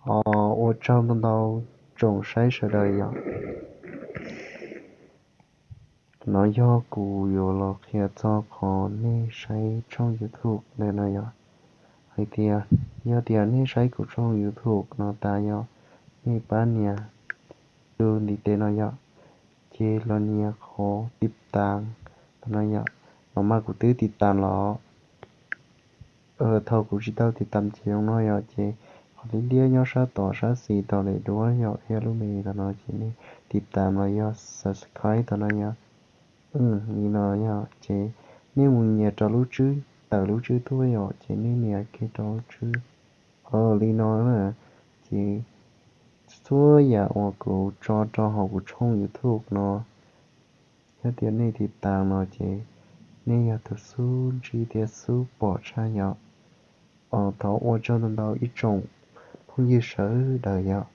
Os, ua tsaug ntau ntau tsoom saib sawv daws yom. No yog kuv yuav los qhia txog qhov nej saib tshooj YouTube ntawm no yom. Hais tias, yog tias nej saib kuv tshooj YouTube no tas yog nej pab nias lub ntiv tes no yom, ces los nias qhov tiv tas no yom. No mas kuv twb tiv tas los. Thaum kuv tsis tau tiv tas ces zoo no yom, ces qhov liab liab nyob sab tod sab xis tau daim duab yom, thiab lub me tom no ces nej tiv tas los yog subscribe tom no yom. Li no yom, ces nej mus nyias rau lub tswb, tawm lub tswb tuaj yom, ces nej nias kiag rau lub tswb. Li no na, ces txhua yam uas kuv tso rau hauv kuv tshooj YouTube no, yog tias nej tiv tas no ces nej yog tus xub ntsib thiab xub pom tshaj yom. Os, thov ua tsaug ntau ntau ib tsoom phooj ywg sawv daws yom.